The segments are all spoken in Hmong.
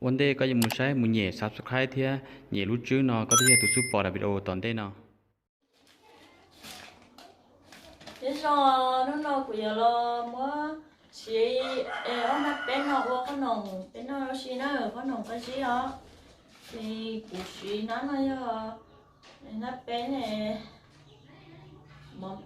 Ua ntej koj yuav mus saib mus nyem subscribe thiab nyem lub tswb no koj thiaj yog tus xub pom daim video tom ntej no. Nyob zoo, hnub no kuv yuav los muab siv ob hnab peb no ua qhob noom peb noj ua si na, qhob noom qab zib os. Ces kuv siv hnab no yog hnab peb, mov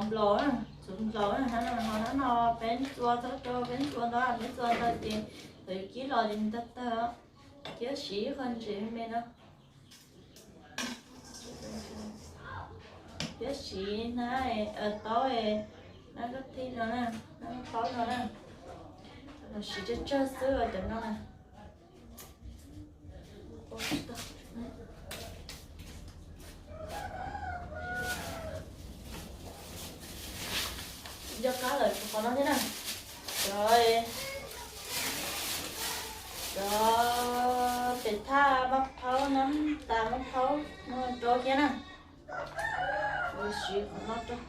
nplaum, txhuv nplaum, hnab no, hnab no peb txua txhob rau, peb txua ntau, peb txua ntau ces thaum yus kib los ces nws tawg tawg, thiab siv ib qho ntses me no, thiab siv hnab taub, hnab kab thib no, hnab taub no na, siv tsawg tsawg xwb cov no na. Nco qab lawm qhov no thiab na. Cov, cov pem thaj mab phaub, nab tas mab phaub no rau thiab na. Siv qhov no rau.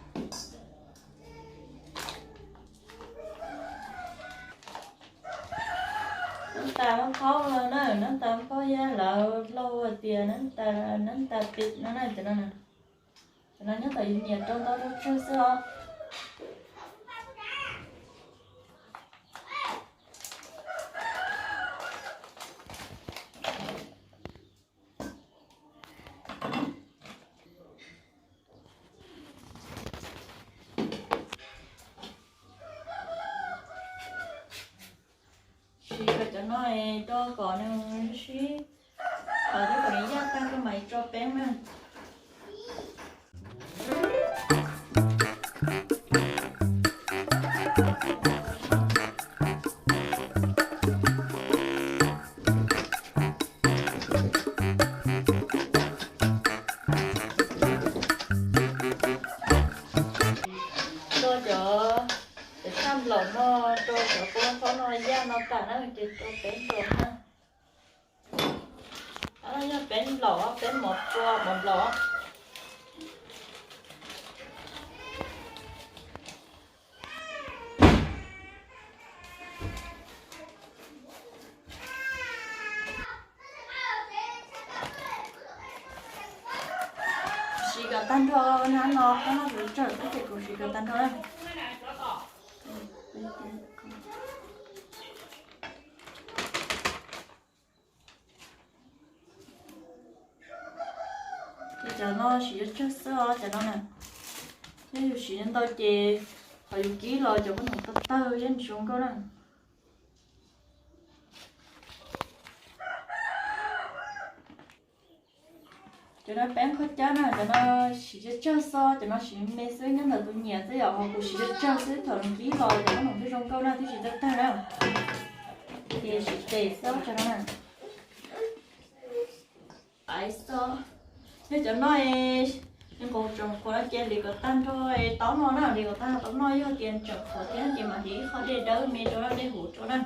Nab tas mab phaub no na, nab tas mab phaub yog lawv hu hais tias nab tas, nab tas pem no na, cov no na. Cov no nyob tom yus nyiam rau ntau rau tsawg xwb os. Siv cov no rau kom nws sib, kom nws yaj tag rau mam tso peeb na. Rau cov pem thaj nplaum no, rau cov kua qhaub no yaj no tas na ces rau peb nplaum na. Yog peb nplaum, peb mov pua mov nplaum. Siv kom tag nrho na, no qab no tsawg xwb ces kuv siv kom tag nrho na. Ces cov no siv tsawg tsawg xwb os cov no na. Yog yus siv ntau ces qhov yus kib los cov qhob noom tawg tawg thiab nws zoo nkauj na. Cov no peeb khaub cab na, cov no siv tsawg tsawg xwb, cov no siv me xwb nyob ntawm tus nyiam xwb yom, ho kuv siv tsawg tsawg xwb thaum nws kib los cov qhob noom thiaj zoo nkauj na, thiaj siv tawg tawg na. Ces siv tes xwb cov no na. Yog cov no es nqus tseem qhuav no ces lis kom tag nrho taub no na, lis kom tag nrho taub no, yog tias tseem qhuav thiab ces mam lis ib qho dej dawb me rau, dej huv rau na.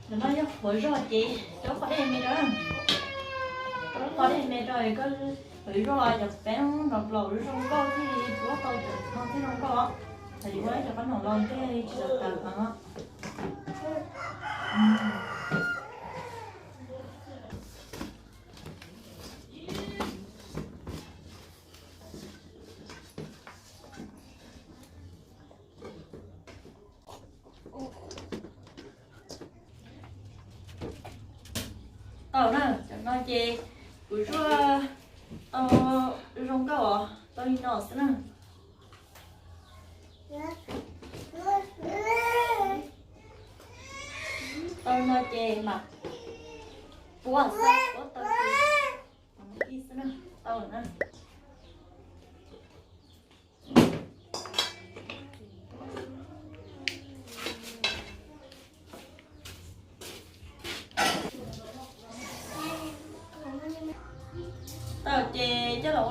Cov no yog qhuav zog ces rau qhov dej me rau, rau qhov dej me rau, qhuav zog cov peeb nplaum nplaum zoo nkauj thiaj li pluab tau cov no thiaj zoo nkauj. Thaum yus ua ib cov qhob noom los thiaj tsis tau tawv heev. Tau na, cov no ces kuv zuaj tau zoo nkauj os, tau li no xwb na. Tau no ces mam puab xwb, puab tau ib xwb na, tau lawm na.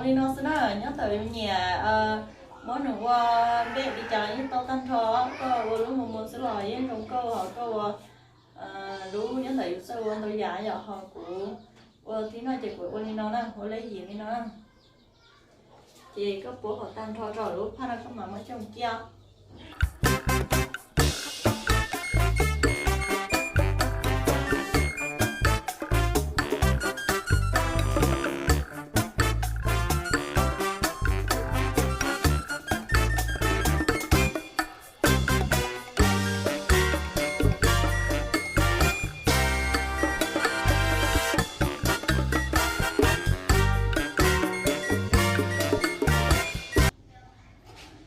Li no xwb na, nyob ntawm yus nyiam muab nws ua npej li cas los yeej tau tag nrho. Koj ua lub mus mus xwb los yeej zoo nkauj, ho koj ua lub nyob ntawm yus txawj ua ntau yam yom, ho kuv ua tib no ces kuv ua li no na, ua leb yim li no na. Ces koj puab kom tag nrho rau lub phaj no koj mam muab coj mus kib.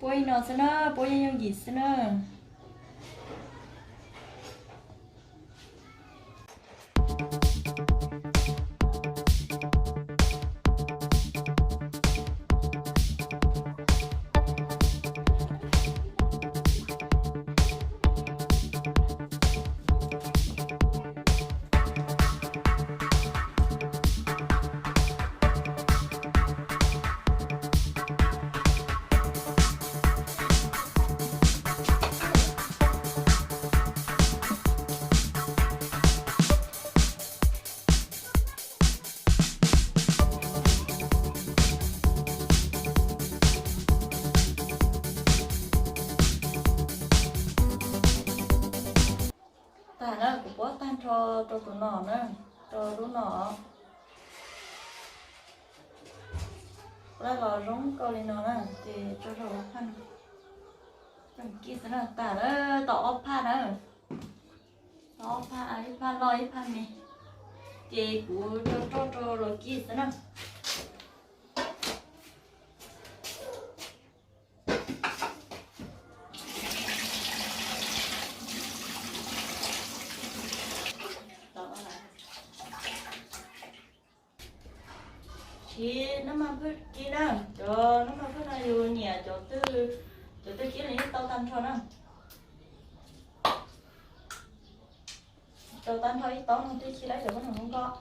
Puab li no xwb na, puab yeej yooj yim xwb na. Tag na, kuv puab tag nrho rau tus no na, rau lub no. Laj los zoo nkauj li no na, ces tso rau lub phaj no. Coj kib xwb na, tag na, tau ob phaj na. Tau ob phaj, ib phaj loj ib phaj me. Ces kuv rau roj rau los kib xwb na. Siv nab maj phwj kib na, cov nab maj phwj no yus nyiam cov twg, cov twg kib los yeej tau tag nrho na. Tau tag nrho ib taub no twb kib lawm cov paj no zoo nkauj.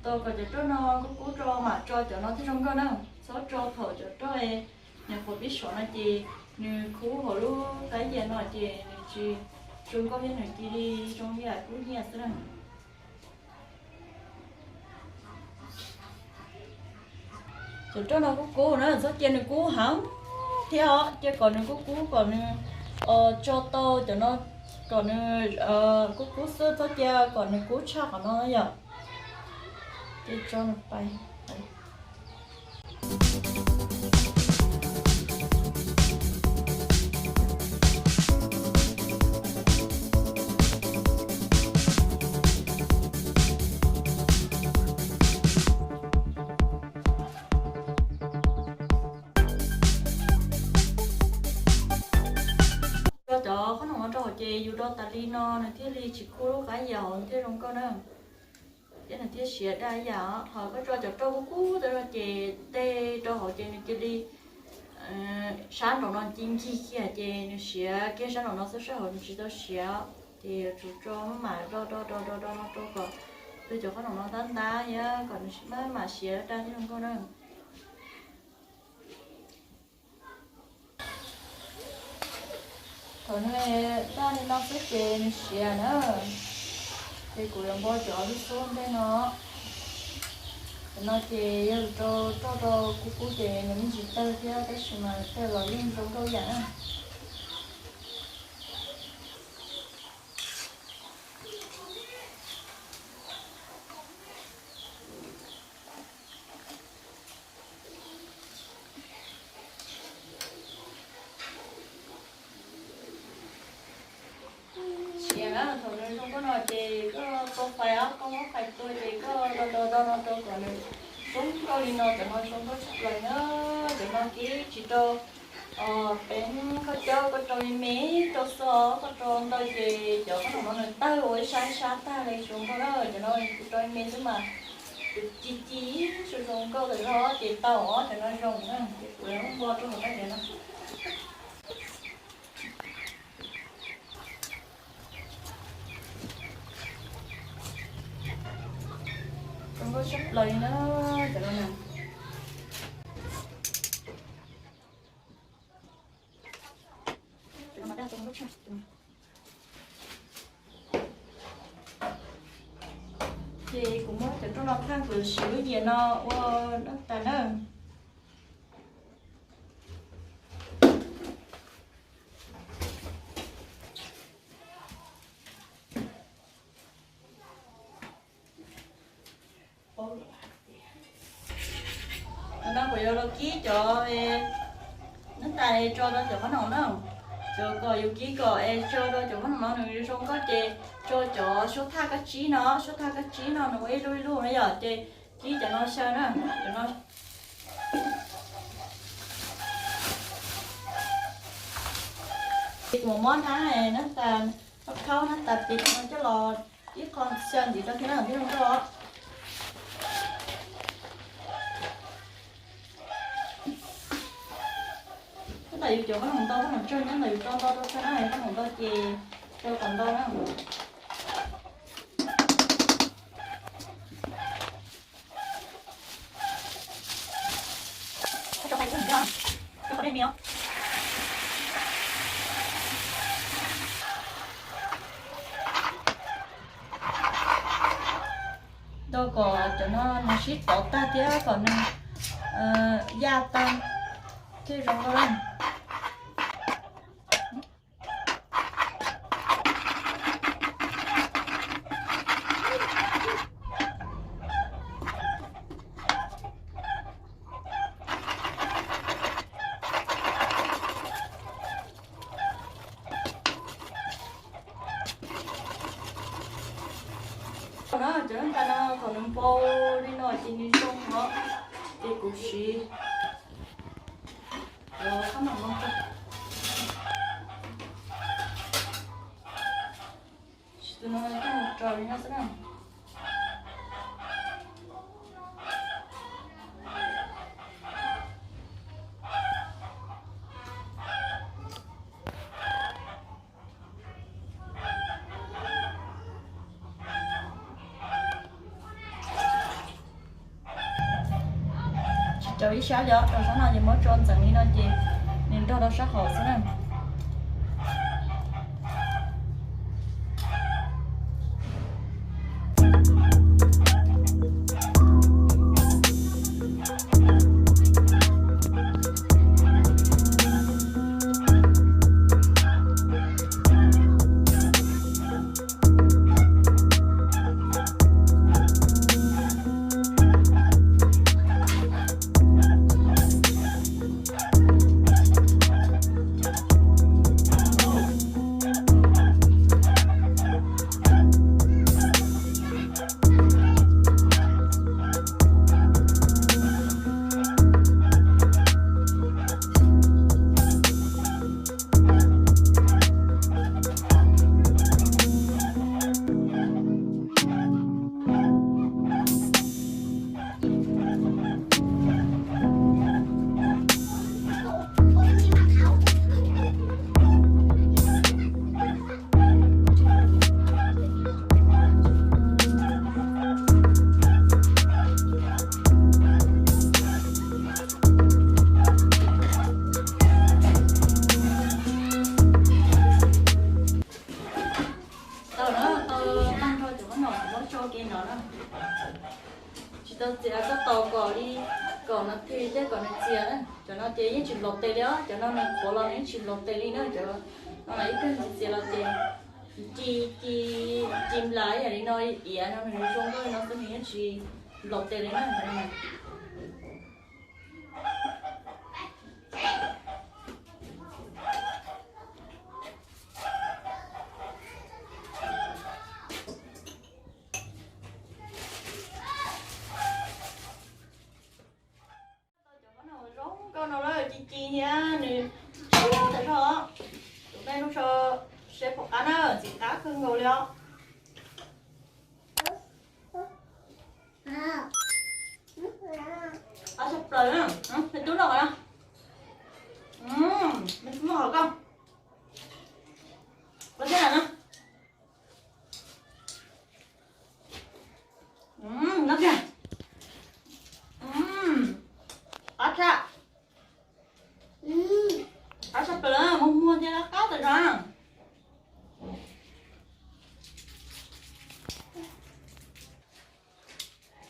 Tau kom cov roj no kub kub rau mam tso cov no thiaj zoo nkauj na. Txhob tso thaum cov roj nyuam qhuav pib suav no ces nws kub hauv lub qab yias no ces nws tsis zoo nkauj thiab, nws cia li zoo li kub nyiaj xwb na. Cov roj no kub kub na, txhob cia nws kub heev thiab os, cia kom nws kub kub kom nws tso tau cov no, kom nws kub kub xwb, txhob cia kom nws kub tshaj qhov no yom. Ces tso nws pais. Tso cov qhob noom no rau hauv ces yus do tas li no nws thiaj li tsis kub lub qab yias hauv thiaj zoo nkauj na. Thiab nws thiaj siav daj yam os. Ho koj tso cov roj kub kub tau no ces tej rau hauv ces nws cia li sab nraum no ci nkig kiag ces nws siav kiag sab nraum no xwb, sab hauv nws tsis tau siav. Ces yuav tsum tso maj mam do do do do do no rau kom tau cov qhob noom no tab ntab thiab kom nws maj mam siav daj thiab zoo nkauj na. Thaum nws daj li no xwb ces nws siav na, ces kuv yuav npo cov lub xub ntej no. Cov no ces yog rau roj rau kub kub ces nws me ntsis tawg thiab tab sis mas tawg los yeej zoo nkauj yam na. Siav na, thaum nws zoo nkauj no ces koj tau fais os, koj muab fais tua ces koj do do do no rau kom nws zoo nkauj li no, cov no zoo nkauj tshaj plaws na. Cov no kib tsis tau Peb koj coj koj rau me me rau xwb, koj rau ntau ces cov khaub noom no nws tawg ua ib sab ib sab tag li, zoo nkauj na. Cov no kuv rau me me xwb mas, kuv ci ci zoo zoo nkauj tawm zog ces tau os, cov no zoo na, ces kuv npo rau hauv koj cov no. Zoo nkauj tshaj plaws li na, cov no na. Ces kuv muab cov rooj no thaj kuv siv lub yias no ua noj tas na. Qhov no kuv yuav los kib cov nab tas tso rau cov qhob noom na. Cov kom yus kib kom es tso rau cov qhob noom no nws zoo nkauj ces tso cov suab thaj kab tsib no, suab thaj kab tsib no nws ua ib lub ib lub na yom, ces kib cov no xyaw na, cov no. Ces kuv muab nab, nab tas, khaub nab tas pem no coj los ib qho xyaw ntxiv rau thiab na, thiab zoo nkauj. Tab tom yus cov qhob noom ntau, qhob noom tsawg nyob ntawm yus tso ntau rau tsawg na, qhob noom ntau ces tso kom ntau na. Nto kom cov no nws sib tov tag thiab kom nws yaj tag thiaj zoo nkauj. Cov no, cov nab tas no thaum nws npau li no ces nws zoo os, ces kuv siv cov qhob noom no rau. Siv tus no coj mus rau li no xwb na. Tsis rau ib sab li os, rau sab no ces muab tso ntxeev li no ces nws nrog rau sab hauv xwb na. Tau na, tau tag nrho cov qhob noom kuv muab tso ke no na. Tsis tau txiav, koj tos kom li kaum nas this thiab kom nws txias na. Cov no ces yeej tsis nplaum tes li os, cov no nws qhuav los nws yeej tsis nplaum tes li na. Cov no ib pliag txias txias los ces ci ci ci nplas ib yam li no, iav no nws zoo nkauj li no xwb nws yeej tsis nplaum tes li na. Cov qhob noom zoo nkauj no lawm, ci ci thiab nws Peb pom qab na, ntxim qab kawg nkaus li os. Qab tshaj plaws na, me tub noj qhov no. Me tub noj qhov koj. Koj thiab na. Noj kiag. Qab tshaj, qab tshaj plaws, muag muag thiab qab qab tag zog.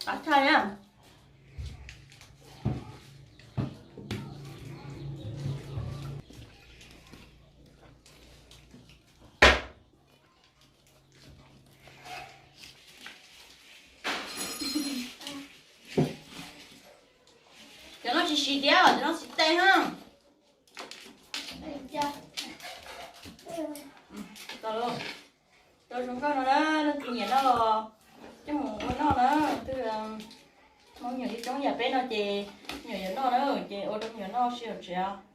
Qab tshaj na. Cov no tsis siv diab, cov no siv tes na. Tau zoo nkauj no na, leej twg nyiam noj los coj mus ua noj na. Twb Hmoob nyuam coob yam peb no ces nyuam yuav noj na, ces ua rau me nyuam noj sib haum tsev os.